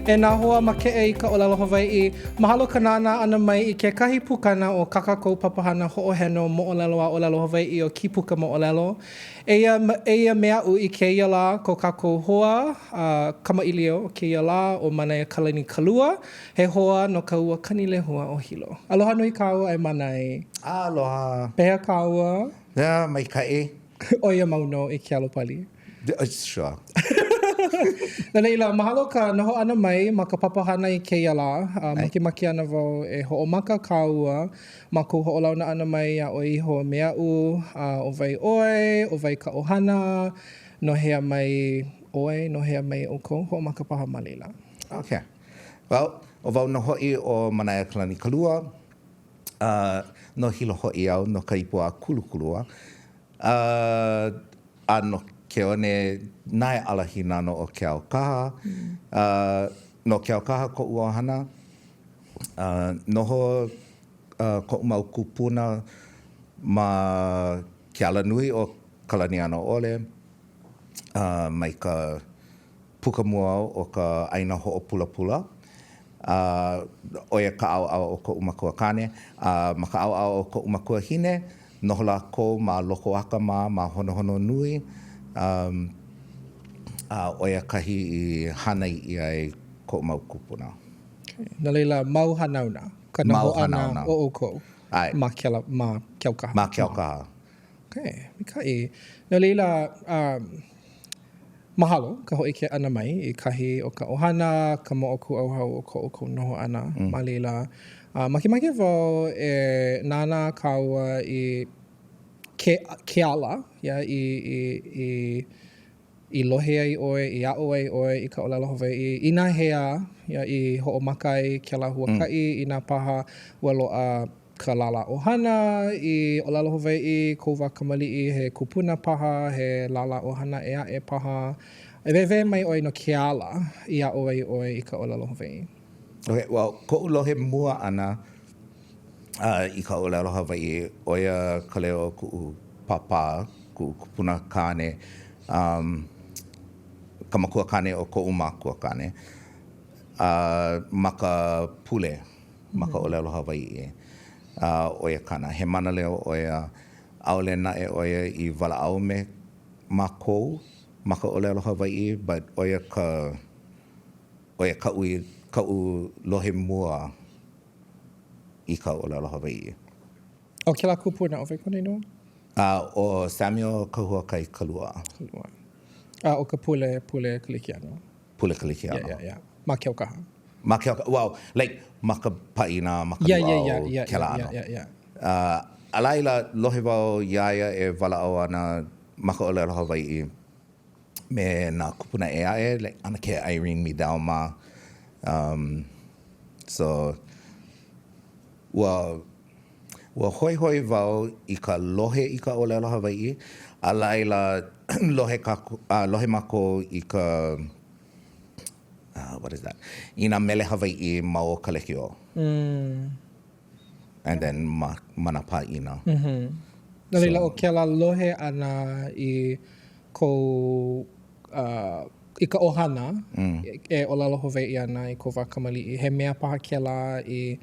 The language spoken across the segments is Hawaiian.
E nā hoa makeʻe i ka ʻōlelo Hawaiʻi, mahalo ka nānā ʻana mai i kekahi pukana o kā kākou papahana hoʻoheno moʻolelo a ʻōlelo Hawaiʻi ʻo Kīpuka Moʻolelo. Eia, eia me aʻu i kēia lā ko kākou hoa a kamaʻilio o kēia lā ʻo Manaiakalani Kalua, he hoa no ka ua Kanilehua o Hilo. Aloha nui kāua e Manai. Aloha. Pehea kāua? Yeah, maikaʻi. ʻO ia mau nō i ke alo pali. Sure. No laila, mahalo ka noho ʻana mai ma ka papahana i kēia lā. A makemake ana wau e hoʻomaka kāua ma kou hoʻolauna ʻana mai iā ʻoe iho me aʻu, a ʻo wai ʻoe, ʻo wai ka ʻohana, no hea mai ʻoe, no hea mai ʻoukou, hoʻomaka paha ma laila. Okay. Well, ʻo wau nō hoʻi ʻo Manaiakalani Kalua, a no Hilo hoʻi au, no ka ipu a Kulukulua. A, a no ke one nae ala hīnano o Keaukaha. A, no Keaukaha koʻu ʻohana. A, noho a, koʻu mau kūpuna ma ke alanui ʻo Kalanianaʻole, a, mai ka puka mua o ka ʻāina hoʻopulapula, a ʻo ia ka ʻaoʻao o koʻu makuakāne, a ma ka ʻaoʻao o koʻu makuahine, noho lākou ma Lokoaka mā ma Honohononui, a ʻo ia kahi i hānai ʻia ai koʻu mau kūpuna. No laila, mau hanauna ka noho ʻana o ʻoukou ma kela, ma Keaukaha. Ma Keaukaha. Okay, maikaʻi. No laila, um, Mahalo ka hōʻike ʻana mai i kahi o ka ʻohana, ka moʻokūʻauhau o ko ʻoukou noho ʻana ma laila. A makemake wau e nānā kāua i ke, ke ala, yeah, i, i, i, i lohe ai ʻoe, i aʻo ai ʻoe i ka ʻōlelo Hawaiʻi, inahea, yeah, i hoʻomaka ai kēlā huakaʻi, inā paha ua loaʻa ka lālā ʻohana i ʻōlelo Hawaiʻi, kou wā kamaliʻi, he kupuna paha, he lālā ʻohana ʻē aʻe paha. E wehewehe mai ʻoe no ke ala i aʻo ai ʻoe i ka ʻōlelo Hawaiʻi. Okay, well, koʻu lohe mua ʻana uh, i ka ʻōlelo Hawaiʻi, ʻo ia ka leo o kuʻu pāpā, kuʻu kupuna kāne, um, ka makua kāne o koʻu makua kāne, uh, ma ka pule. ma ka ʻōlelo Hawaiʻi. A ʻo ia kāna, he mānaleo ʻo ia, ʻaʻole naʻe ʻo ia i walaʻau me mākou ma ka ʻōlelo Hawaiʻi, but ʻo ia ka, ʻo ia kaʻu i, kaʻu lohe mua i ka ʻōlelo Hawaiʻi. ʻO kēlā kupuna, ʻo wai kona inoa? A ʻo Samuel Kahuakai Kalua. Kalua. A ʻo ka pule, pule Kalikiano. Pule Kalikiano. Yeah, yeah, yeah. Ma Keaukaha. Ma Keaukaha, well, like, ma ka paʻina, ma ka yeah, yeah, yeah, yeah, kēlā yeah, yeah, yeah. Uh, a laila, lohe wau iā ia e walaʻau ana ma ka ʻōlelo Hawaiʻi me nā kūpuna ʻē aʻe, like ʻAnakē Irene Midell mā. Um, so, ua, ua hoihoi wau i ka lohe i ka ʻōlelo Hawaiʻi, a laila, lohe kākou, uh, lohe mākou i ka uh, what is that? I nā mele Hawaiʻi ma o ka lekiō. Mm. And then ma, ma nā pāʻina. Mm -hmm. No laila, ʻo kēlā lohe ʻana i kou, uh, i ka ʻohana mm. e ʻōlelo Hawaiʻi ana i kou wā kamaliʻi, he mea paha kēlā i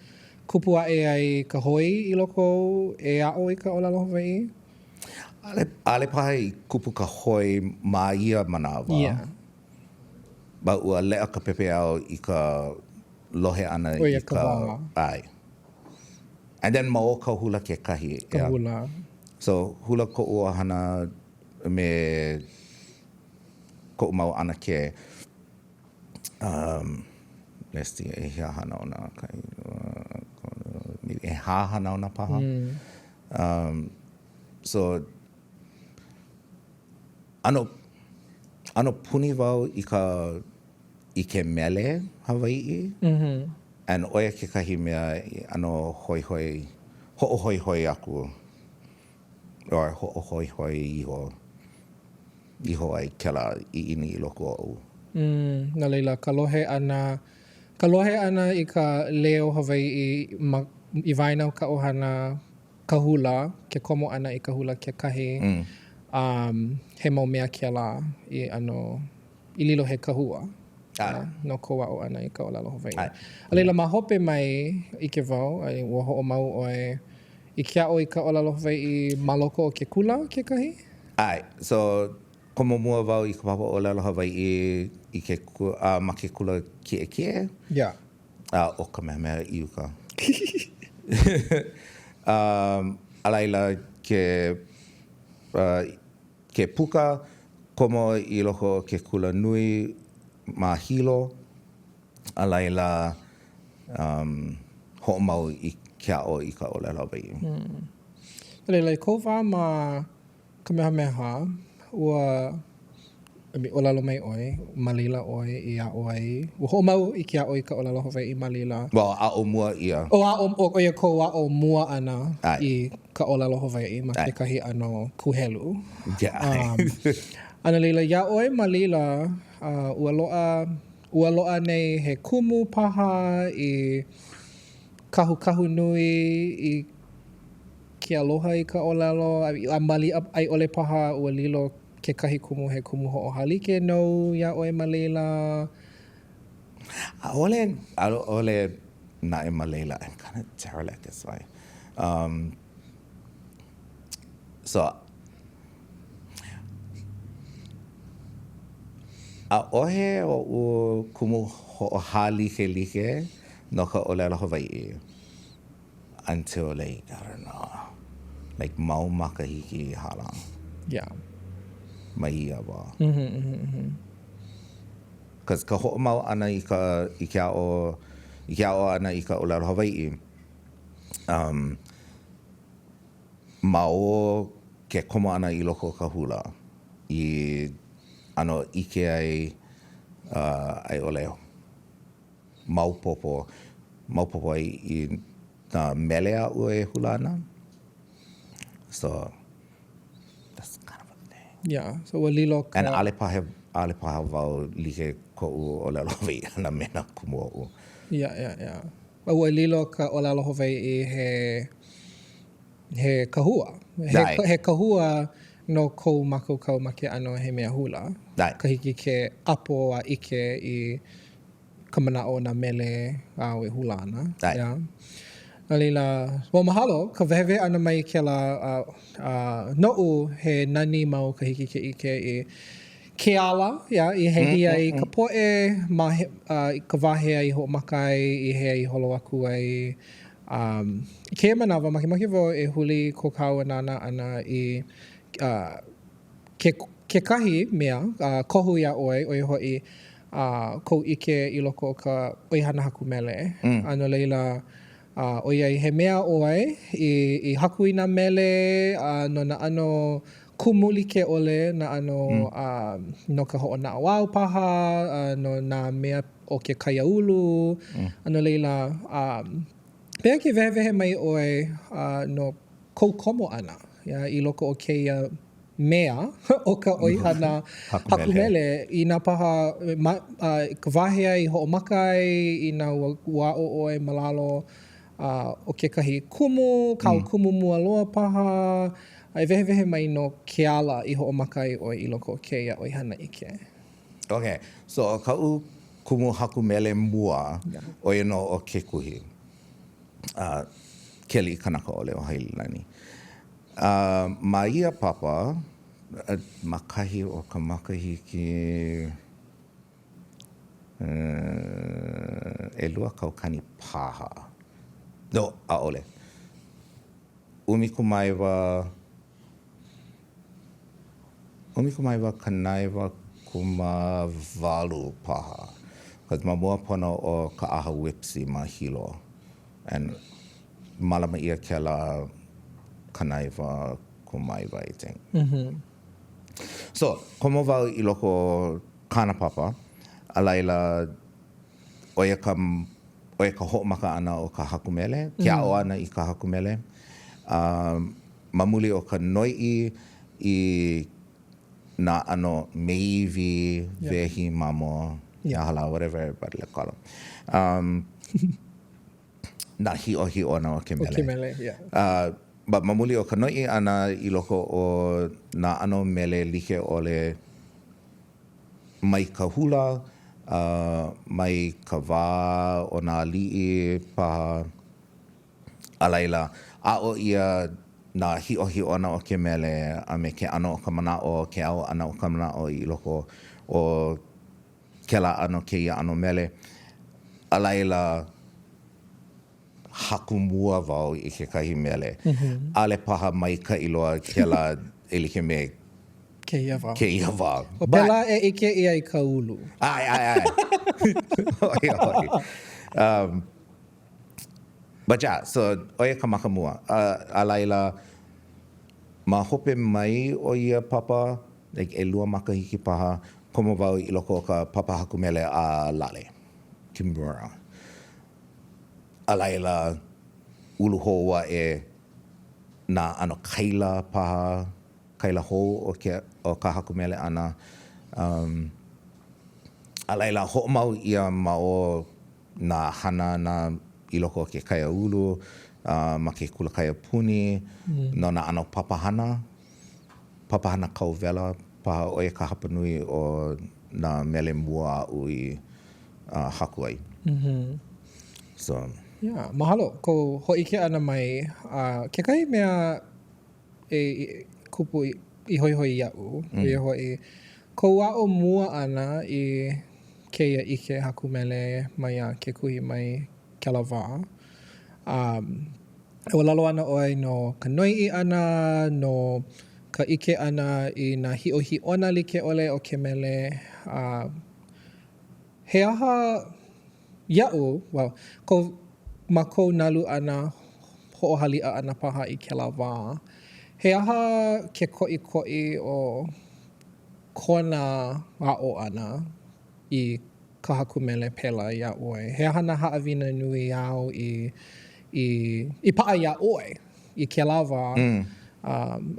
kupu aʻe ai ka hoi i loko ou e aʻo i ka ʻōlelo Hawaiʻi? ʻAʻole, ʻaʻole paha i kupu ka hoi ma ia manawa. Yeah. But ua leʻa ka pepeiao i ka lohe ʻana i ka, ʻae. And then ma o ka hula kekahi. Ka hula. So, hula koʻu ʻohana me koʻu mau ʻanakē. Um, let's see, ʻehia hanauna, maybe ʻehā hanauna paha. Mm. Um, so, ʻano, ʻano puni wau i ka i ke mele Hawaiʻi. Mm -hmm. And ʻo ia kekahi mea i ʻano hoihoi, hoʻohoihoi aku, or hoʻohoihoi iho, iho ai kēlā ʻiʻini i loko oʻu. Mm, no laila, ka lohe ʻana, ka lohe ʻana i ka leo Hawaiʻi ma, i waena o ka ʻohana, ka hula, ke komo ʻana i ka hula kekahi, um, he mau mea kēlā i ʻano, i lilo he kahua. ʻAe. No kou aʻo ʻana i ka ʻōlelo Hawaiʻi. ʻAe. A laila, ma hope mai, ʻike wau, ua hoʻomau ʻoe i ke aʻo i ka ʻōlelo Hawaiʻi ma loko o ke kula kekahi? ʻAe. So, komo mua wau i ka papa ʻōlelo Hawaiʻi i ke, uh, ma ke kula kiʻekiʻe. Yeah. Uh, ʻo Kamehameha i uka. um, a laila, ke, uh, ke puka, komo i loko o ke kula nui ma Hilo, a laila, um, hoʻomau i ke aʻo i ka ʻōlelo Hawaiʻi. Mm. A laila, i kou wā ma Kamehameha, ua I mean, ʻōlelo mai ʻoe, ma laila ʻoe i aʻo ai, ua hoʻomau i ke aʻo i ka ʻōlelo Hawaiʻi ma laila. Well, aʻo mua ʻia. Oh, aʻo, ʻo ia kou aʻo mua ʻana ʻAe. i ka ʻōlelo Hawaiʻi ma ʻAe. kekahi ʻano kūhelu. Yeah. Um, a no laila, iā ʻoe ma laila, uh, ua loaʻa, ua loaʻa nei he kumu paha i kahukahu nui i ke aloha i ka ʻōlelo, a maliʻa a i ʻole paha ua lilo kekahi kumu he kumu hoʻohālike nou iā ʻoe ma laila? ʻAʻole, ʻaʻole naʻe ma laila. I'm kind of derelict, that's why. Um, so, ʻaʻohe oʻu kumu hoʻohālikelike no ka ʻōlelo Hawaiʻi. Until like, I don't know, like mau makahiki i hala. Yeah. Ma ia wā. Cause ka hoʻomau ʻana i ka, i ke aʻo, i ke aʻo ʻana i ka ʻōlelo Hawaiʻi, um, ma o ke komo ʻana i loko o ka hula i ʻano ʻike ai, uh, a i ʻole maopopo, maopopo ai i nā mele aʻu e hula ana. So, that's kind of a thing. Yeah, so ua lilo ka... And ʻaʻole paha, ʻaʻole paha wau like koʻu ʻōlelo Hawaiʻi ʻana me nā kumu oʻu. Yeah, yeah, yeah. A ua lilo ka ʻōlelo Hawaiʻi he, he kahua. He, he kahua no kou mākaukau ma ke ʻano he mea hula. ʻAe. Ka hiki ke ʻapo a ʻike i ka manaʻo o nā mele āu e hula ana. ʻAe. Yeah. No laila, well, mahalo ka wehewehe ʻana mai i kēlā, a, a, noʻu, he nani mau ka hiki ke ʻike i ke ala, yeah, i hehi ai ka poʻe ma he, a, i ka wā hea i hoʻomaka ai, i hea i holo aku ai. Um, i kēia manawa, makemake wau e huli ko kāua nānā ʻana i, a, ke, kekahi mea, a, kohu iā ʻoe, ʻo ia hoʻi, a, kou ʻike i loko o ka ʻoihana haku mele. A no laila, a, ʻoiai he mea ʻoe i, i haku i nā mele, a no nā ʻano kumu like ʻole, nā ʻano, a, no ka hoʻonaʻauao paha, a no nā mea o ke kaiāulu. A no laila, a, pehea ke wehewehe mai ʻoe, a, no kou komo ʻana, yeah, i loko o kēia mea o ka ʻoihana haku mele, inā paha ma i ka wā hea i hoʻomaka ai, inā ua, ua aʻo ʻoe ma lalo o kekahi kumu, kāu kumu mua loa paha, a e wehewehe mai no ke ala i hoʻomaka ai ʻoe i loko o kēia ʻoihana ʻike. Okay, so ʻo kaʻu kumu haku mele mua, ʻo ia nō ʻo Kekuhi, uh, ke aliʻi kanakaʻole o Haililani. A ma ia papa, ma kahi o ka makahiki 2000 paha. No, ʻaʻole. 19, 1998 paha. Cause ma mua pono o ka ʻaha WIPCE ma Hilo. And mālama ʻia kēlā 99, I think. So, komo wau i loko o kāna papa, a laila, ʻo ia ka, ʻo ia ka hoʻomaka ʻana o ka haku mele, ke aʻo ʻana i ka haku mele. A ma muli o ka noiʻi i nā ʻano meiwi, wehi, mamo, he aha lā, whatever everybody like call them. Um, nā hiʻohiʻona o ke mele. O ke mele, yeah. Uh, but ma muli o ka noiʻi ʻana i loko o nā ʻano mele like ʻole mai ka hula, Uh, mai ka wā o nā aliʻi paha, a laila, aʻo ʻia nā hiʻohiʻona o ke mele a me ke ʻano o ka manaʻo, ke ao ʻana o ka manaʻo i loko o kēlā ʻano kēia ʻano mele. A laila, haku mua wau i kekahi mele. ʻAʻole paha maikaʻi loa kēlā e like me kēia wā. Kēia wā. O pēlā e ʻike ʻia i ka ulu. ʻAe, ʻae, ʻae. ʻO ia hoʻi. Um, but yeah, so ʻo ia ka makamua. Uh, a laila, ma hope mai o ia papa, like ʻelua makahiki paha, komo wau i loko o ka papa haku mele a Lale Kimura. A laila, ulu hou aʻe nā ʻano kaila paha, kaila hou o ke, o ka haku mele ʻana. Um, a laila, hoʻomau ʻia ma o nā hana ʻana i loko o ke kaiāulu, uh, ma ke kula kaiapuni, mm. no nā ʻano papahana, papahana kauwela paha, ʻo ia ka hapanui o nā mele mua aʻu i uh, haku ai. Mm -hmm. So. Yeah, mahalo kou hōʻike ʻana mai. Uh, kekahi mea e kupu i hoihoi iaʻu, ʻo ia hoʻi kou aʻo mua ʻana i kēia ʻike haku mele maiā Kekuhi mai kēlā wā. Um, e ʻōlelo ana ʻoe no ka noiʻi ʻana, no ka ʻike ʻana i nā hiʻohiʻona like ʻole o ke mele. Uh, he aha Iaʻu, well, kou, ma kou nalu ʻana, hoʻohaliʻa ʻana paha i kēlā wā, he aha ke koʻikoʻi o kona aʻo ʻana i ka haku mele pēlā iā ʻoe? He aha nā haʻawina nui āu i, i, i paʻa iā ʻoe i kēlā wā, mm.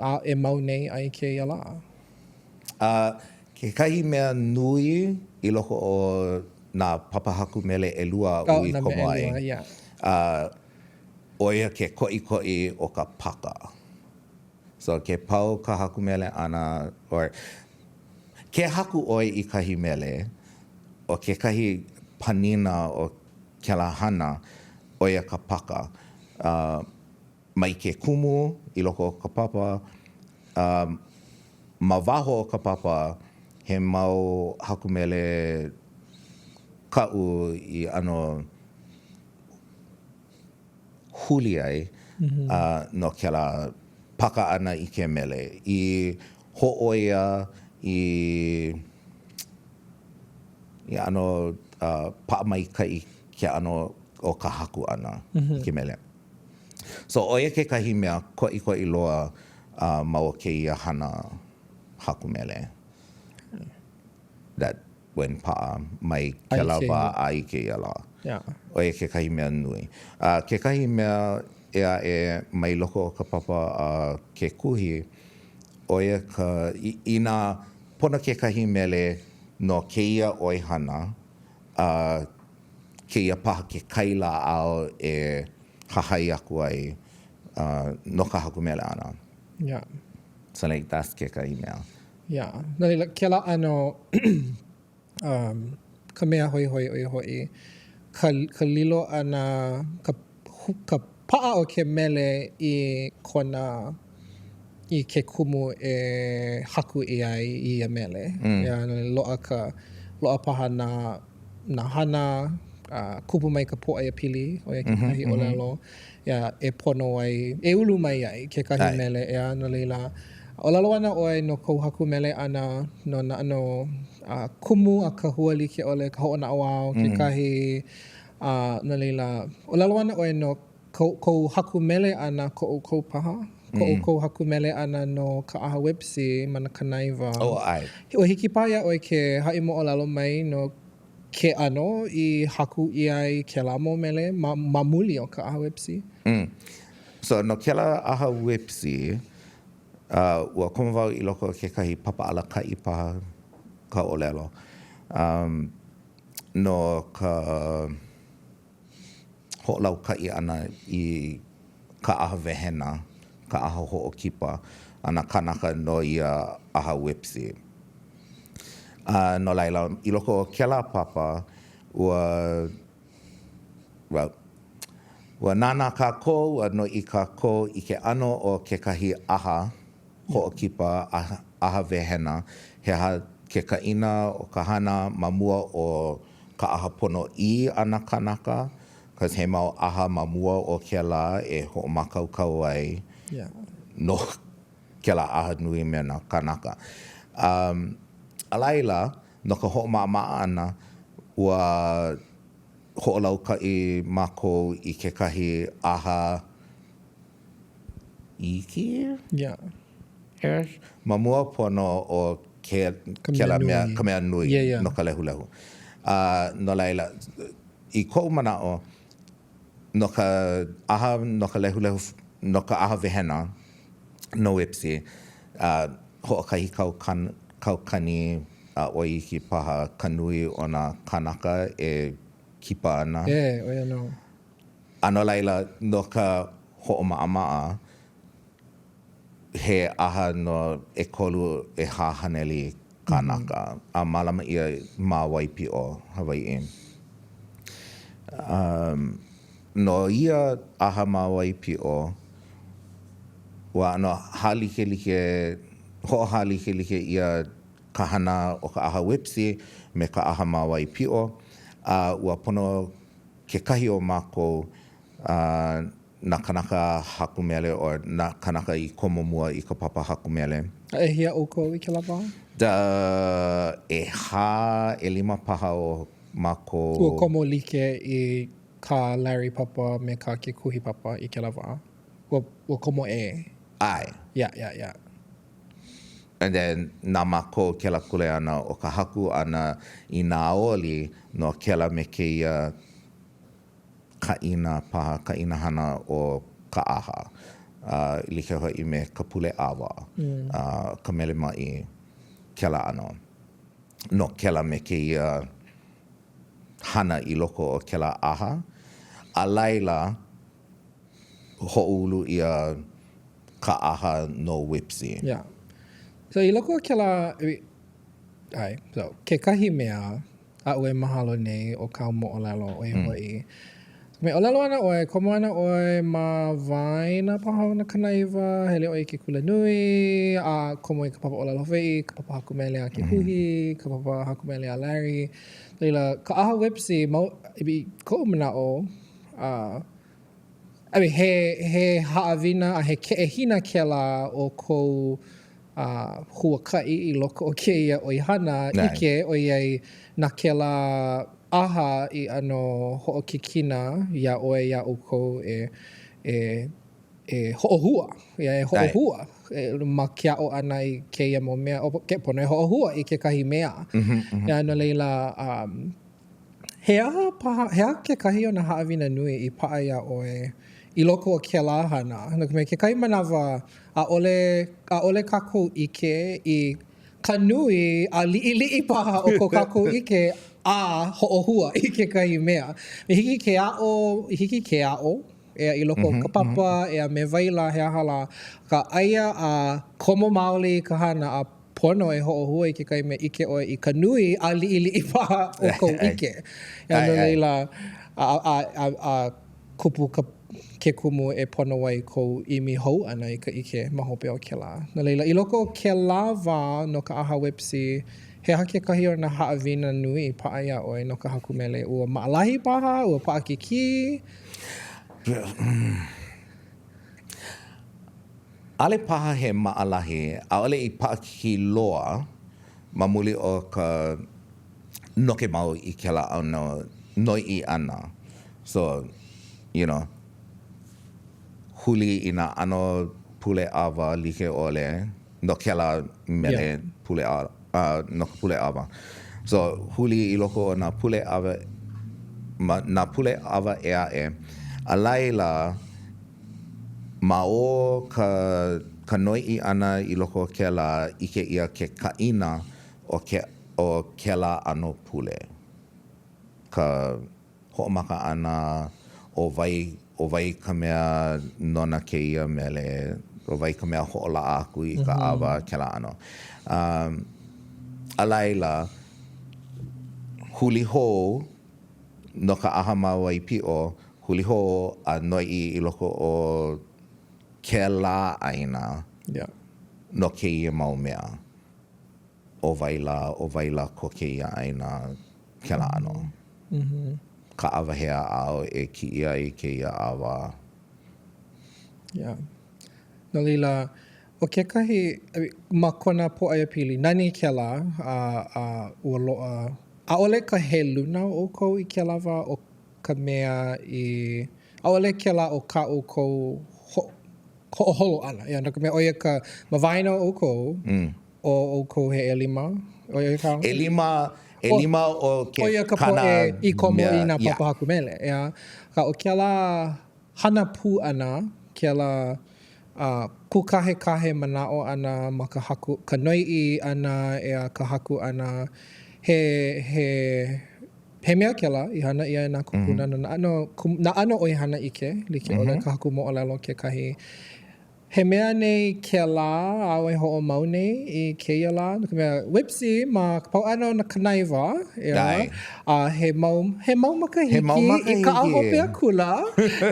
a e mau nei a i kēia lā? A kekahi mea nui i loko o nā papa haku mele ʻelua aʻu i komo ai, a ʻo ia ke koʻikoʻi o ka paka. So, ke pau ka haku mele ʻana, or ke haku ʻoe i kahi mele, ʻo kekahi panina o kēlā hana, ʻo ia ka paka. Uh, mai ke kumu i loko o ka papa, a ma waho o ka papa, he mau haku mele kaʻu i ʻano huli ai no kēlā paka ʻana i ke mele, i hōʻoia i i ʻano paʻa maikaʻi ke ʻano o ka haku ʻana i ke mele. So, ʻo ia kekahi mea koʻikoʻi loa ma o kēia hana haku mele that went paʻa mai kēlā wā a i kēia lā. ʻO ia kekahi mea nui. A kekahi mea ʻē aʻe mai loko o ka papa a Kekuhi, ʻo ia ka, inā pono kekahi mele no kēia ʻoihana, a kēia paha ke kaila āu e hahai aku ai no ka haku mele ʻana. Yeah. So like that's kekahi mea. Yeah. No laila, kēlā ʻano um, ka mea hoihoi ʻo ia hoʻi, ka, ka lilo ʻana, ka, ka paʻa o ke mele i kona, i ke kumu e haku ʻia ai i ia mele. Mm. Yeah, no laila, loaʻa ka, loaʻa paha nā, nā hana, a kupu mai ka pōʻaiapili, ʻo ia kekahi mm -hmm, ʻōlelo, mm -hmm. yeah, e pono ai, e ulu mai ai kekahi mele, ʻeā, no laila, ʻōlelo ana ʻoe no kou haku mele ʻana, no nā ʻano uh, kumu a kahua like ʻole, ka hoʻonaʻauao, mm. kekahi, uh, no laila, ʻōlelo ana ʻoe no kou, kou haku mele ʻana, ko ʻoukou paha, ko ʻoukou haku mele ʻana no ka ʻaha WIPCE ma nā Kanaiwa. Oh, ʻae. Ua hiki paha iā ʻoe ke haʻi moʻolelo mai no ke ʻano i haku ʻia ai kēlā mau mele ma, ma muli o ka ʻaha WIPCE? Mm. So, no kēlā ʻaha WIPCE, uh, ua komo wau i loko o kekahi papa alakaʻi paha ka ʻōlelo, um, no ka hoʻolaukaʻi ʻana i ka ʻaha wehena, ka ʻaha hoʻokipa a nā kānaka no ia ʻaha WIPCE. A no laila, i loko o kēlā papa, ua, well, ua nānā kākou, ua noiʻi kākou i ke ʻano o kekahi ʻaha hoʻokipa, ʻaha wehena, he aha ke kaʻina o ka hana ma mua o ka ʻaha ponoʻī a nā kānaka, cause he mau ʻaha ma mua o kēlā e hoʻomākaukau ai no kēlā ʻaha nui me nā kānaka. Um, a laila, no ka hoʻomaʻamaʻa ʻana, ua hoʻolaukaʻi mākou i kekahi ʻaha iki? Yeah. Ish. Ma mua pono o ke, ka mea nui, mea, ka mea nui yeah, yeah. no ka lehulehu. Uh, no laila, i koʻu manaʻo, no ka ʻaha no ka lehulehu, no ka ʻaha wehena no WIPCE, uh, hoʻokahi kaukan, kaukani a ʻoi iki paha ka nui o nā kānaka e kipa ana. Yeah, ʻo ia nō. A no laila, no ka hoʻomaʻamaʻa, he ʻaha no ʻekolu, ʻehā haneli kānaka, a mālama ʻia ma Waipiʻo, Hawaiʻi. Um, no ia ʻaha ma Waipiʻo, ua ʻano hālikelike, hoʻohālikelike ʻia ka hana o ka ʻaha WIPCE me ka ʻaha ma Waipiʻo, a ua pono kekahi o mākou, nā kānaka haku mele or nā kānaka i komo mua i ka papa haku mele. A ʻehia ʻoukou i kēlā wā? Da, ʻehā, ʻelima paha o mākou. Ua komo like i kā Larry papa me kā Kekuhi papa i kēlā wā? Ua, ua komo ʻē? ʻAe. Yeah, yeah, yeah. And then, na mākou kēlā kuleana o ka haku ʻana i nā oli no kēlā me kēia kaʻina paha, kaʻina hana o ka ʻaha, a like hoʻi me ka pule ʻawa, a ka mele maʻi, kēlā ʻano. No kēlā me kēia hana i loko o kēlā ʻaha, a laila, hoʻoulu ʻia ka ʻaha no WIPCE. Yeah. So i loko o kēlā, ʻae, so kekahi mea aʻu e mahalo nei o kāu moʻolelo, ʻo ia hoʻi, me ʻōlelo ana ʻoe, komo ana ʻoe ma waena paha o nā 90, hele ʻoe i ke kula nui, a komo i ka papa ʻōlelo Hawaiʻi, ka papa haku mele a Kekuhi, ka papa haku mele a Larry. No laila, ka ʻaha WIPCE, mau, i koʻu manaʻo, uh, I mean, he, he haʻawina a he keʻehina kēlā o kou uh, huakaʻi i loko o kēia ʻoihana ʻike, ʻoiai na kēlā ʻaha i ʻano hoʻokikina iā ʻoe iā ʻoukou e, e, e hoʻohua, ia e hoʻohua e, ma ke aʻo ʻana i kēia mau mea, o, ke pono e hoʻohua i kekahi mea. Mm -hmm, mm -hmm. Ia, no laila, um, He aha paha, he aha kekahi o nā haʻawina nui i paʻa iā ʻoe i loko o kēlā hana? No ka mea, kekahi manawa, ʻaʻole, ʻaʻole kākou ʻike i ka nui a liʻiliʻi paha o ko kākou ʻike a hoʻohua i kekahi mea. I hiki ke aʻo, i hiki ke aʻo, ʻeā, i loko o ka papa, ʻeā, me wai lā, he aha lā, akā aia a komo maoli i ka hana a Pono e hoʻohua i kekahi mea ʻike ʻoe i ka nui a liʻiliʻi paha o kou ʻike. A no laila, a, a, a, a kupu ka, ke kumu e pono ai kou ʻimi hou ʻana i ka ʻike ma hope o kēlā. No laila, i loko o kēlā wā no ka ʻaha WIPCE, he aha kekahi o nā haʻawina nui i paʻa iā ʻoe no ka haku mele? Ua maʻalahi paha? Ua paʻakikī? ʻAʻole paha he maʻalahi, ʻaʻole i paʻakikī loa ma muli o ka noke mau i kēlā ʻano noiʻi ʻana. So, you know, huli i nā ʻano pule ʻawa like ʻole no kēlā mele pule ʻawa, no ka pule ʻawa. So, huli i loko o nā pule ʻawa, ma nā pule ʻawa ʻē aʻe, a laila, Ma o ka ka noiʻi ʻana i loko o kēlā, ʻike ʻia ke kaʻina o ke o kēlā ʻano pule. Ka hoʻomaka ʻana, ʻo wai, ʻo wai ka mea nona kēia mele, ʻo wai ka mea hoʻolaʻa aku i ka ʻawa, kēlā ʻano. A laila. Huli hou no ka ʻaha ma Waipiʻo, huli hou a noiʻi i loko o kēlā ʻāina no kēia mau mea. ʻO wai lā, ʻo wai lā ko kēia ʻāina kēlā ʻano. Ka ʻawa hea āu e kiʻi ai kēia ʻawa. Yeah. No laila, ʻo kekahi, ma kona pōʻaiapili, nani kēlā, a, a ua loaʻa, ʻaʻole ka heluna o ʻoukou i kēlā wā ʻo ka mea i, ʻaʻole kēlā ʻo kā ʻoukou ho, hoʻoholo ʻana, yeah, no ka mea, ʻo ia ka, ma waena o ʻoukou, ʻo ʻoukou he ʻelima, ʻo ia ka. ʻElima, ʻelima o ke ʻO ia ka poʻe i komo i nā papa haku mele, ʻeā. Akā, ʻo kēlā hana pū ʻana, kēlā kūkahekahe manaʻo ʻana ma ka haku, ka noiʻi ʻana, ʻeā, ka haku ʻana, he, he, he mea kēlā i hana ʻia e nā kūpuna no nā ʻano, nā ʻano ʻoihana ʻike like ʻole, ka haku moʻolelo kekahi. He mea anei kēlā āu e hoʻomau nei i kēia lā? No ka mea, WIPCE ma ka pau ʻana o nā 90, ʻeā, a he mau, he mau makahiki, he mau makahiki. i kaʻa hope akula,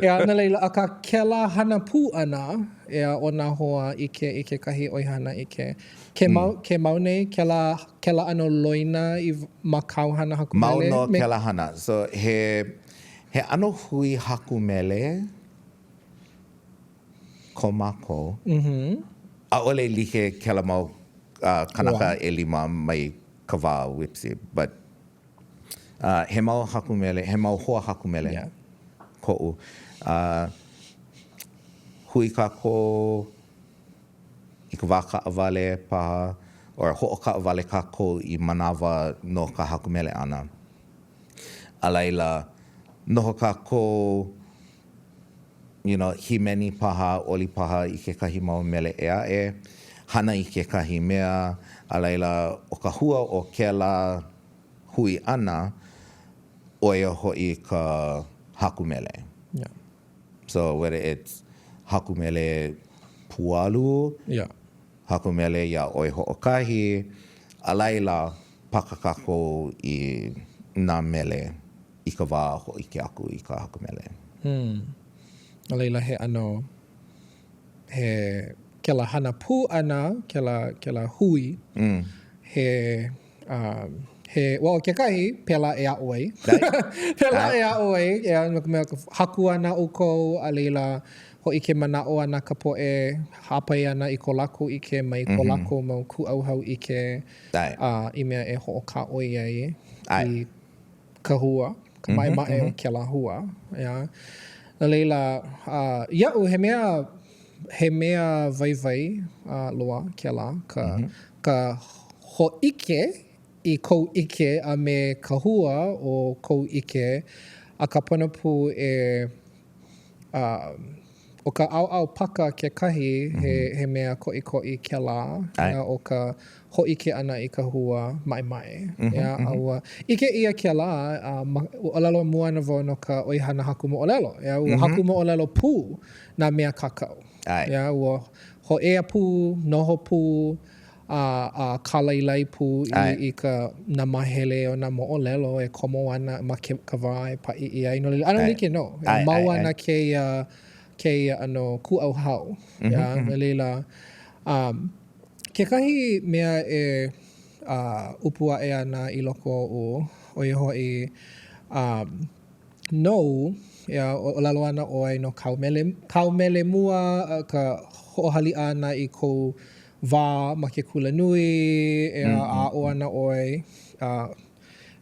ʻeā, no laila, akā kēlā hana pū ʻana, ʻeā, o nā hoa ʻike i kekahi ʻoihana ʻike. Ke mau, ke mau nei kēlā, kēlā ʻano loina i, ma kāu hana haku mele? Mau nō kēlā hana. So, he, he ʻano hui haku mele. ko mākou. ʻAʻole like kēlā mau kānaka ʻelima mai ka wā WIPCE, but he mau haku mele, he mau hoa haku mele koʻu. Hui kākou i ka wā kaʻawale paha, or hoʻokaʻawale kākou i manawa no ka haku mele ʻana. A laila, noho kākou you know, hīmeni paha, oli paha i kekahi mau mele ʻē aʻe, hana i kekahi mea, a laila, ʻo ka hua o kēlā hui ʻana, ʻo ia hoʻi ka haku mele. Yeah. So, whether it's haku mele pualu, yeah. haku mele iā ʻoe hoʻokahi, a laila, paka kākou i nā mele. i ka wā hōʻike aku i ka haku mele. Hmm. No laila he ʻano, he kēlā hana pū ʻana, kēlā, kēlā hui, mm. he, um, he, well, kekahi, pēlā e aʻo ai. pēlā e aʻo ai, ʻeā, no ka mea, haku ana ʻoukou, a laila, hōʻike manaʻo ana ka poʻe, hāpai ana i ko lākou ʻike mai ko mm -hmm. lākou mau kūʻauhau ʻike, a i mea e hoʻokāʻoi ai i ka hua, ka maʻemaʻe o kēlā hua, ʻeā. No laila, iaʻu, he mea, he mea waiwai loa kēlā, ka, ka hōʻike i kou ʻike a me ka hua o kou ʻike, a ka pono pū e ʻO ka ʻaoʻao paka kekahi, he, he mea koʻikoʻi kēlā, ʻeā, ʻo ka hōʻike ʻana i ka hua maʻemaʻe, ʻeā, a ua ʻike ʻia kēlā, a ma, ua ʻōlelo mua ana wau no ka ʻoihana haku moʻolelo, ʻeā, ua haku moʻolelo pū nā mea kākau, ʻeā, ua hōʻea pū, noho pū, a, a kālailai pū i, i ka, nā māhele o nā moʻolelo e komo ana ma ke, ka wā e paʻi ʻia ai. No laila, ʻano like nō. E mau ana kēia, kēia ʻano kūʻauhau. ʻEā, no laila, um, kekahi mea e uh, ʻupu aʻe ana i loko oʻu, ʻo ia hoʻi, um, nou, ʻeā, ʻōlelo ana ʻoe no kāu mele, kāu mele mua, ka hoʻohaliʻa ʻana i kou wā ma ke kulanui, ʻeā, aʻo ana ʻoe, a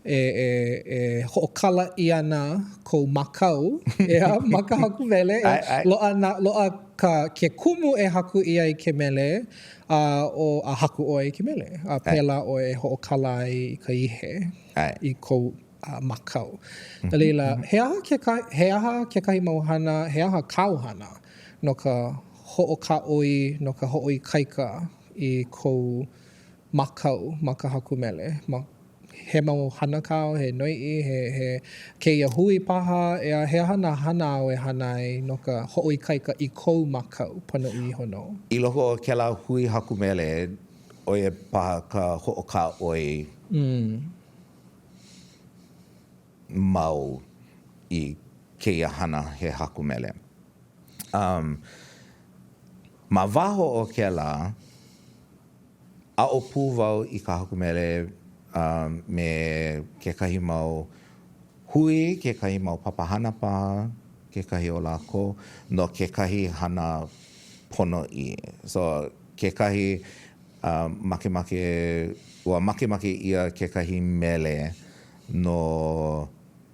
e, e, e hoʻokala ʻia ana kou makau, ʻeā, ma ka haku mele, ʻeā, loaʻa nā, loaʻa ka, ke kumu e haku ʻia ai ke mele, a, ʻo, a haku ʻoe i ke mele, a pēlā ʻoe e hoʻokala ai i ka ihe i kou makau. No laila, he aha kekahi, he aha kekahi mau hana, he aha kāu hana no ka hoʻokāʻoi, no ka hoʻoikaika i kou makau ma ka haku mele? Ma, he mau hana kāu, he noiʻi, he, he kēia hui paha, ʻeā, he aha nā hana āu e hana ai no ka hoʻoikaika i kou makau ponoʻī iho nō? I loko o kēlā hui haku mele, ʻo ia paha ka hoʻokāʻoi. mau i kēia hana he haku mele. Um, ma waho o kēlā, aʻo pū wau i ka haku mele um, me kekahi mau hui, kekahi mau papahana paha, kekahi o lākou, no kekahi hana ponoʻī. So, kekahi uh, makemake, ua makemake ʻia kekahi mele no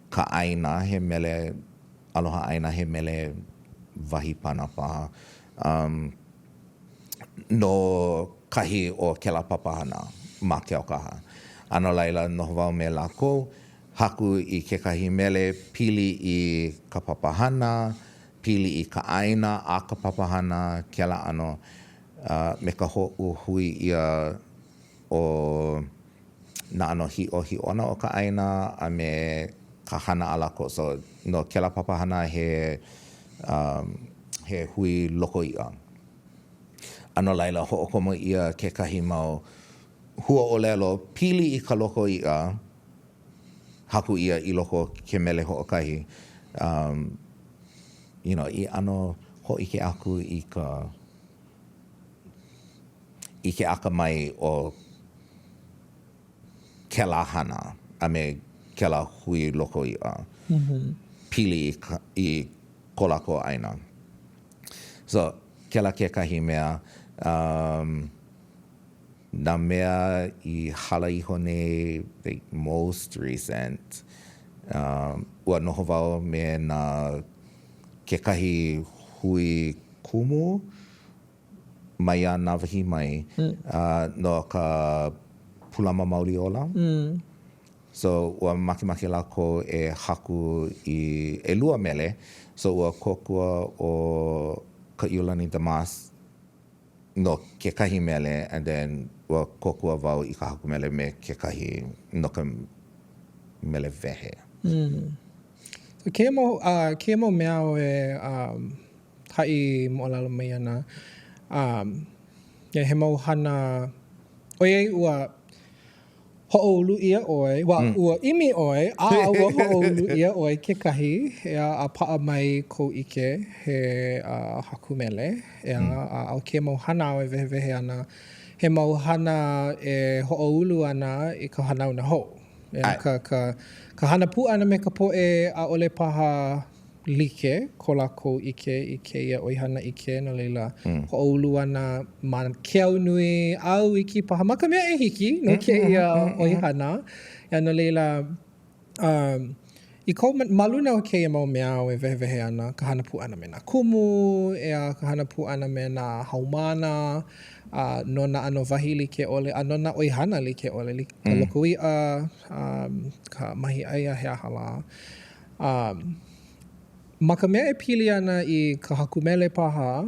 ka ʻāina, he mele aloha ʻāina, he mele wahi pana paha, um, no kahi o kēlā papahana ma Keaukaha. A no laila, noho wau me lākou, haku i kekahi mele pili i ka papahana, pili i ka ʻāina a ka papahana, kēlā ʻano, uh, me ka hoʻohui ʻia o nā ʻano hiʻohiʻona o ka ʻāina a me ka hana a lākou. So, no kēlā papahana he, um, he hui loko iʻa. A no laila, hoʻokomo ʻia kekahi mau huaʻōlelo pili i ka loko iʻa, haku ʻia i loko o ke mele hoʻokahi, um, you know, i ʻano hōʻike aku i ka, i ke akamai o kēlā hana a me kēlā hui loko iʻa pili i ka, i ko lākou ʻāina. So, kēlā kekahi mea, um, nā mea i hala iho nei, like most recent, um, ua noho wau me nā kekahi hui kumu maiā Nāwahī mai no ka Pūlama Mauli Ola. So, ua makemake lākou e haku i ʻelua mele, so ua kōkua ʻo Kaʻiulani DeMoss no kekahi mele and then ua kōkua wau i ka haku mele me kekahi no ka mele wehe. So, kēia mau, uh, kēia mau mea e um, haʻi moʻolelo mai ana. Um, yeah, he mau hana, ʻoiai ua hoʻoulu ʻia ʻoe, ua, mm. ua ʻimi ʻoe, a ua hoʻoulu ʻia ʻoe kekahi, ʻeā, a paʻa mai kou ʻike he uh, haku mele, ʻeā, mm. a, a ʻo kēia mau hana āu e wehewehe ana, he mau hana e hoʻoulu ana i ka hanauna hou. ʻEā, ka, ka, ka hana pū ʻana me ka poʻe ʻaʻole paha like ko lākou ʻike i kēia ʻoihana ʻike, no laila, hoʻoulu ana ma ke au nui, au iki paha, ma ka mea e hiki no kēia ʻoihana. A no laila, um, i kou, ma luna o kēia mau mea āu e wehewehe ana, ka hana pū ʻana me nā kumu, ʻeā, ka hana pū ʻana me nā haumāna, a no nā ʻano wahi like ʻole, a no nā ʻoihana like ʻole, ka loko iʻa, um, ka mahiʻai a he aha lā. Um, ma ka mea e pili ana i ka haku mele paha,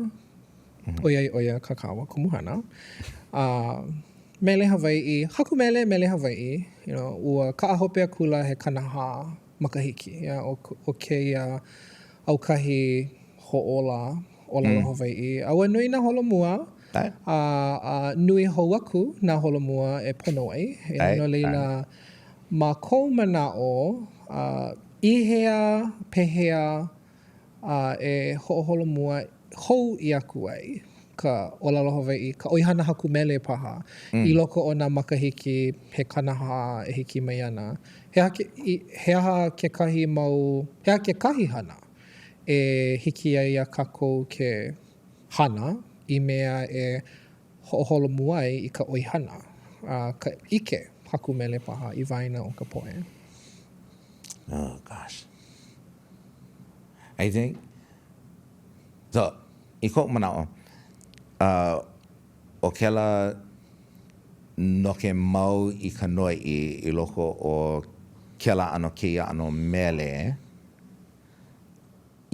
ʻoiai ʻo ia kā kāua kumuhana, uh, mele Hawaiʻi, haku mele, mele Hawaiʻi, you know, ua kaʻa hope akula he 40 makahiki, yeah, o, o kēia aukahi hoʻōla ʻōlelo Hawaiʻi. A ua nui nā holomua, a, a nui hou aku nā holomua e pono ai. ʻAe, no laila, ma kou manaʻo, i hea, pehea, a e hoʻoholomua hou ʻia aku ai ka ʻōlelo Hawaiʻi, ka ʻoihana haku mele paha, i loko o nā makahiki he 40 e hiki mai ana? He aha, he aha kekahi mau, he aha kekahi hana e hiki ai iā kākou ke hana i mea e hoʻoholomua ai i ka ʻoihana a ka ʻike haku mele paha i waena o ka poʻe? Oh gosh. I think so i koʻu manaʻo, uh, ʻo kēlā noke mau i ka noiʻi i loko o kēlā ʻano kēia ʻano mele,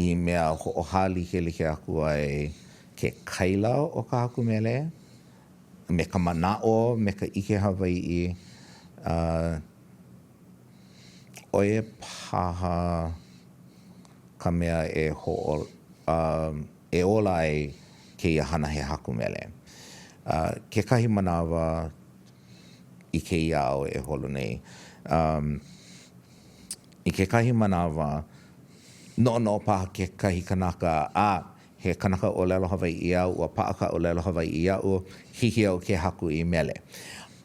i mea hoʻohālikelike aku ai ke kaila o ka haku mele me ka manaʻo, me ka ʻike Hawaiʻi, a ʻo ia paha ka mea e hoʻo, e ola ai kēia hana he haku mele. Kekahi manawa i kēia au e holo nei. I kekahi manawa, noʻonoʻo paha kekahi kanaka, a, he kanaka ʻōlelo Hawaiʻi au, ua paʻa ka ʻōlelo Hawaiʻi iaʻu, hiki iaʻu ke haku i mele.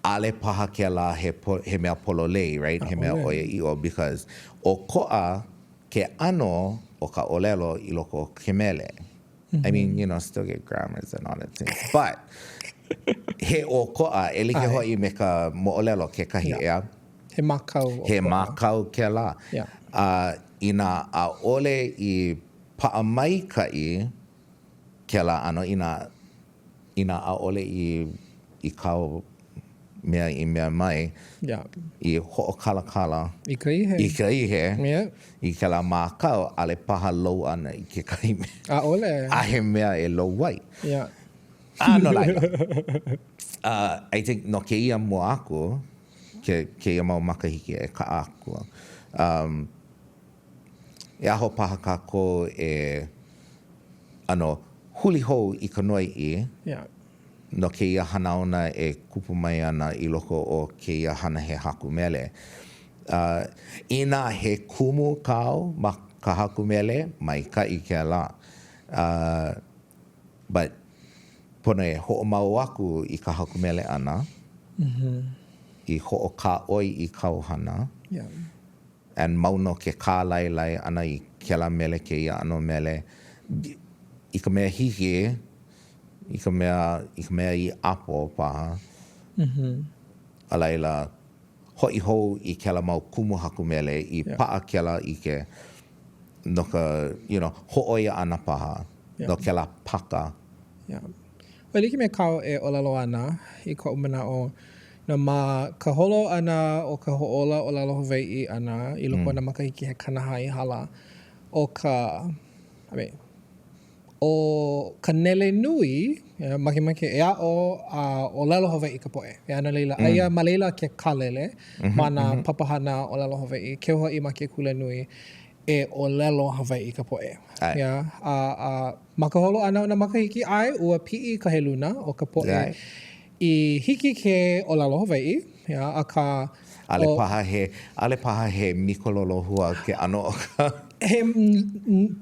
ʻAʻole paha kēlā he, he mea pololei, right? He mea ʻoiaʻiʻo because ʻokoʻa ke ʻano o ka ʻōlelo i loko o ke mele. I mean, you know, still get grammars and all that things. But, he ʻokoʻa, e like hoʻi me ka moʻolelo kekahi, ʻeā? He mākau ʻokoʻa. He mākau kēlā. Yeah. A inā ʻaʻole i paʻa maikaʻi kēlā ʻano, inā, inā ʻaʻole i, i kāu mea i mea mai, yeah. i hoʻokalakala i ka ihe, i ka ihe, yeah. i kēlā mākau, ʻaʻole paha lou ana i kekahi mea. ʻAʻole. ʻAʻohe mea e lou ai. Yeah. A no laila, uh, I think no kēia mua aku, ke, kēia mau makahiki e kaʻa aku. Um, e aho paha kākou e ʻano huli hou i ka noiʻi yeah. no kēia hanauna e kupu mai ana i loko o kēia hana he haku mele. Uh, inā he kumu kāu ma ka haku mele, maikaʻi kēlā. Uh, but pono e hoʻomau aku i ka haku mele ʻana, i hoʻokāʻoi i kāu hana, and mau nō ke kālailai ʻana i kēlā mele kēia ʻano mele, i ka mea hiki, i ka mea, i ka mea i ʻapo paha, a laila, hoʻi hou i kēlā mau kumu haku mele i paʻa kēlā ʻike no ka, you know, hōʻoia ʻana paha no kēlā paka. Yeah. E like me kāu e ʻōlelo ana, i koʻu manaʻo, no ma ka holo ʻana o ka hoʻōla ʻōlelo Hawaiʻi ʻana i loko o nā makahiki he 40 i hala, ʻo ka, I mean, ʻo ka nele nui, makemake e aʻo a ʻōlelo Hawaiʻi ka poʻe. A no laila, aia ma laila ke kālele ma nā papahana ʻōlelo Hawaiʻi, keu hoʻi ma ke kulanui, e ʻōlelo Hawaiʻi ka poʻe. Yeah. A, a ma ka holo ʻana o nā makahiki, ʻae, ua piʻi ka heluna o ka poʻe i hiki ke ʻōlelo Hawaiʻi, yeah, akā, ʻAʻole paha he, ʻaʻole paha he mikolohua ke ʻano o ka. He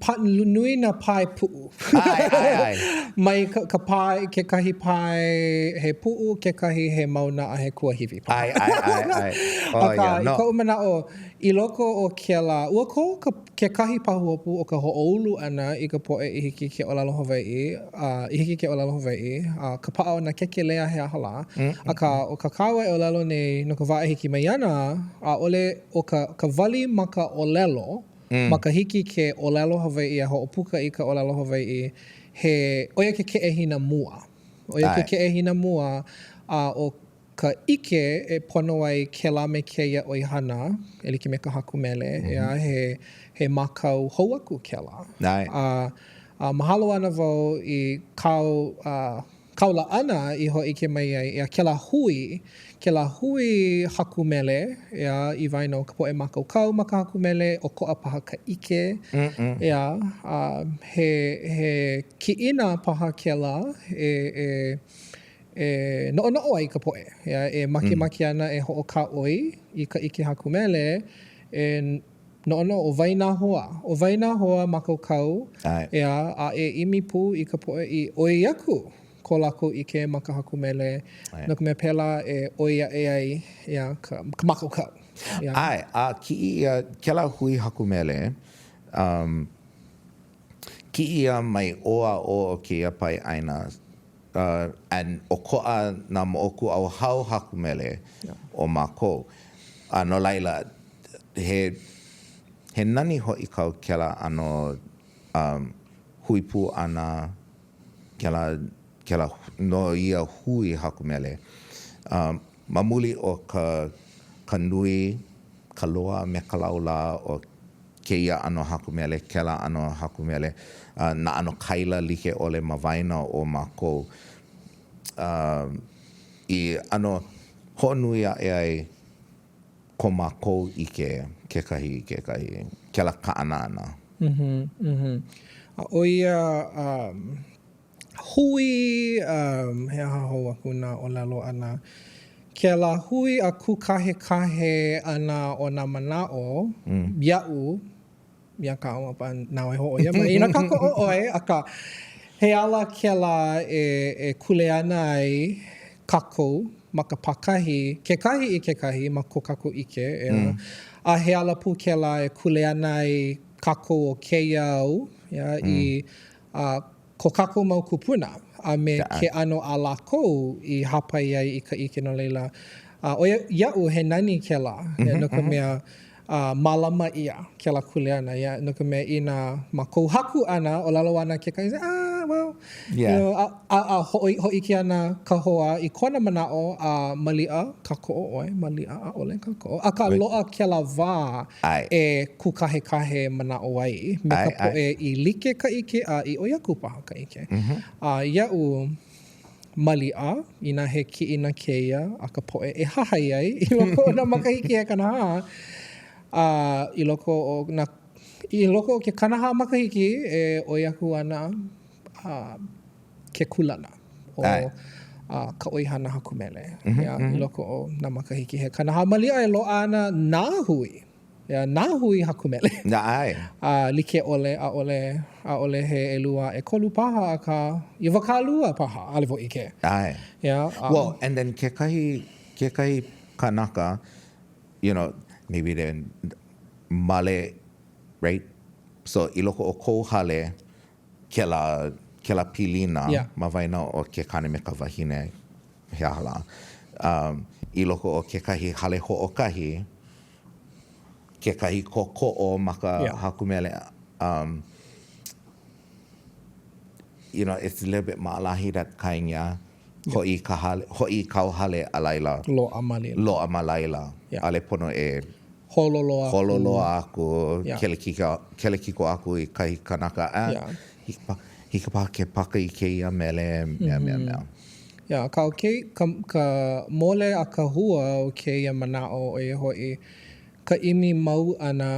pa, nui nā pae puʻu. ʻAe, ʻae, ʻae. Mai ka, ka pae, kekahi pae he puʻu, kekahi he mauna a he kuahiwi paha. ʻAe, ʻae, ʻae, ʻae. Oh, Akā, yeah, i no. koʻu manaʻo, i loko o kēlā, ua kō ka, kekahi pahuhopu o ka hoʻoulu ʻana i ka poʻe i hiki ke ʻōlelo Hawaiʻi, a i hiki ke ʻōlelo Hawaiʻi, a ka paʻa o nā kekelē a he aha lā. Akā, ʻo kā kāua e ʻōlelo nei no ka wā e hiki mai ana, ʻaʻole ʻo ka, ka wali ma ka ʻōlelo, ma ka hiki ke ʻōlelo Hawaiʻi a hoʻopuka i ka ʻōlelo Hawaiʻi, he, ʻo ia ke keʻehina mua. ʻO ia ke keʻehina mua, a ʻo ka ʻike e pono ai kēlā me kēia ʻoihana, e like me ka haku mele, ʻeā, he, he mākau hou aku kēlā. A, a mahalo ana wau i kāu, uh, kāu laʻana i hōʻike mai ai, ʻeā, kēlā hui, kēlā hui haku mele, ʻeā, i waena o ka poʻe mākaukau ma ka haku mele, ʻokoʻa paha ka ʻike, ʻeā, a he, he kiʻina paha kēlā e, e, e noʻonoʻo ai ka poʻe, ʻeā, e makemake ana e hoʻokāʻoi i ka ʻike haku mele, e noʻonoʻo ʻo wai nā hoa, ʻo wai nā hoa mākaukau, ʻeā, a e ʻimi pū i ka poʻe i ʻoi aku ko lākou ʻike ma ka haku mele, no ka mea pēlā e ʻoi aʻe ai, ʻeā, ka, ka mākaukau. ʻAe, a kiʻi ʻia kēlā hui haku mele, um, kiʻi ʻia mai ʻō a ʻō o kēia pae ʻāina, Uh, and ʻokoʻa nā moʻokūʻauhau haku mele o mākou. A no laila, he, he nani hoʻi kau kēlā ʻano um, hui pū ʻana, kēlā, kēlā, no ia hui haku mele. Um, ma muli o ka, ka nui, ka loa a me ka laulā o kēia ʻano haku mele, kēlā ʻano haku mele, nā ʻano kaila like ʻole ma waena o mākou i ʻano hoʻonui aʻe ai ko mākou ʻike kekahi i kekahi, kēlā kaʻana ʻana. A ʻo ia hui, he aha hou aku nā ʻōlelo ʻana? kēlā hui a kūkahekahe ʻana o nā manaʻo iaʻu, iā kāua pa nāu e hōʻoia mai inā kākoʻo ʻoe, akā, he ala kēlā e, e kuleana ai kākou ma ka pākahi, kekahi i kekahi ma ko kākou ʻike, ʻeā, a he ala pū kēlā e kuleana ai kākou o kēia au, ʻeā, i a ko kākou mau kūpuna a me ke ʻano a lākou i hāpai ai i ka ʻike no laila, a ʻo ia, iaʻu he nani kēlā, no ka mea, a mālama ʻia kēlā kuleana, yeah, no ka mea inā ma kou haku ʻana, ʻōlelo ana kekahi, ah, well, you know, a, a, a hoʻi, hōʻike ana ka hoa i kona manaʻo, a maliʻa kākoʻo ʻoe, maliʻa ʻaʻole kākoʻo, akā loaʻa kēlā wā e kūkahekahe manaʻo ai me ka poʻe i like ka ʻike a i ʻoi aku paha ka ʻike. A iaʻu, maliʻa, inā he kiʻina kēia a ka poʻe e hahai ai i loko o nā makahiki he 40, a i loko o nā, i loko o ke 40 makahiki e ʻoi aku ana a ke kūlana o ka ʻoihana haku mele i loko o nā makahiki he 40. Maliʻa e loaʻa ana nā hui, nā hui haku mele. A like ʻole, ʻaʻole, ʻaʻole he ʻelua ʻekolu paha, akā, 20 paha, ʻaʻole wau ʻike. ʻAe. Yeah, Well, and then kekahi, kekahi kanaka, you know, maybe they male, right? So, i loko o kou hale, kēlā, kēlā pilina yeah. ma waena o ke kāne me ka wahine, he aha lā, um, i loko o kekahi hale hoʻokahi, kekahi kōkoʻo ma ka yeah. haku mele, um, you know, it's a little bit maʻalahi that kind, yeah. Hoʻi i ka hale, hoʻi i kauhale a laila. Loaʻa ma laila. Loaʻa ma laila. Yeah. ʻAʻole pono e. Holo loa aku. Holo loa aku, yeah. kelekiko, kelekiko aku i kahi kanaka. Ah, yeah. Hiki pa, hiki paha ke paka i kēia mele, mea, mea, mea. Yeah, akā ʻo ke, ka, ka mole a ka hua o kēia manaʻo, ʻo ia hoʻi ka ʻimi mau ʻana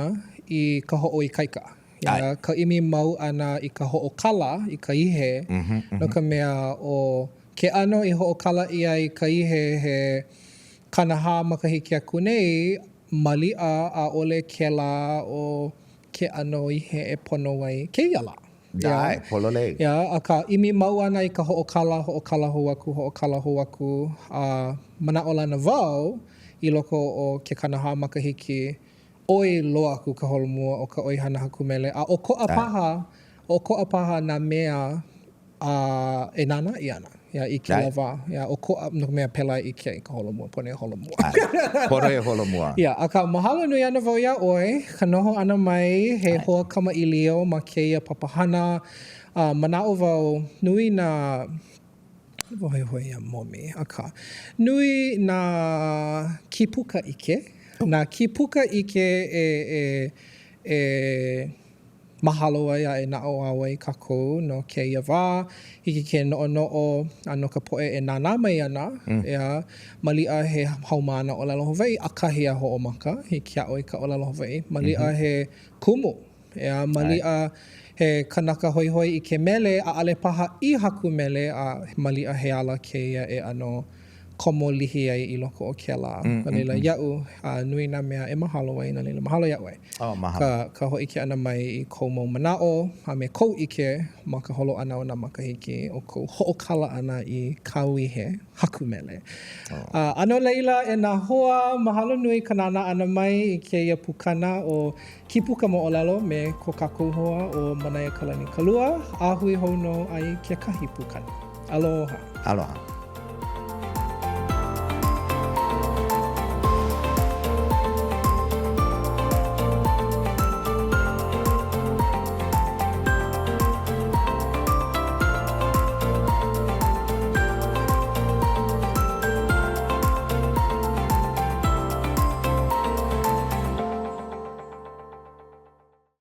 i ka hoʻoikaika. ʻAe. Ka ʻimi mau ʻana i ka hoʻokala i ka ihe, no ka mea, ʻo ke ʻano i hoʻokala ʻia ai ka ihe he 40 makahiki aku nei, maliʻa ʻaʻole kēlā ʻo ke ʻano ihe e pono ai kēia lā. ʻAe, pololei. Yeah, akā, ʻimi mau ʻana i ka hoʻokala, hoʻokala hou aku, hoʻokala hou aku, a manaʻolana wau i loko o ke 40 makahiki, ʻoi loa aku ka holomua o ka ʻoihana haku mele, a ʻokoʻa paha, ʻokoʻa paha nā mea a e nānā ʻia ana yeah, i kēlā wā. Yeah, ʻokoʻa, no ka mea, pēlā i ʻike ai ka holomua, pono e holomua. ʻAe, pono e holomua. Yeah, akā, mahalo nui ana wau iā ʻoe, ka noho ʻana mai he hoa kamaʻilio ma kēia papahana. A manaʻo wau, nui nā Hoihoi ia momi, akā, nui nā kīpuka ʻike, nā kīpuka ʻike e, e, e mahalo ai a e naʻauao ai kākou no kēia wā. Hiki ke noʻonoʻo a no ka poʻe e nānā mai ana, ʻeā, maliʻa he haumāna ʻōlelo Hawaiʻi, ʻakahi a hoʻomaka i ke aʻo i ka ʻōlelo Hawaiʻi, maliʻa he kumu ʻEā, maliʻa he kanaka hoihoi i ke mele, ʻaʻole paha i haku mele, a maliʻa he ala kēia e ʻano komo lihi ai i loko o kēlā. No laila, iaʻu, a nui nā mea e mahalo ai, no laila, mahalo iā ʻoe. Oh, mahalo. Ka, ka hōʻike ʻana mai i kou mau manaʻo a me kou ʻike ma ka holo ʻana o nā makahiki o kou hoʻokala ʻana i kāu ihe haku mele. Oh. A no laila, e nā hoa, mahalo nui ka nānā ʻana mai i kēia pukana o Kīpuka Moʻolelo me ko kākou hoa ʻo Manaiakalani Kalua, a hui hou nō a i kekahi pukana. Aloha. Aloha.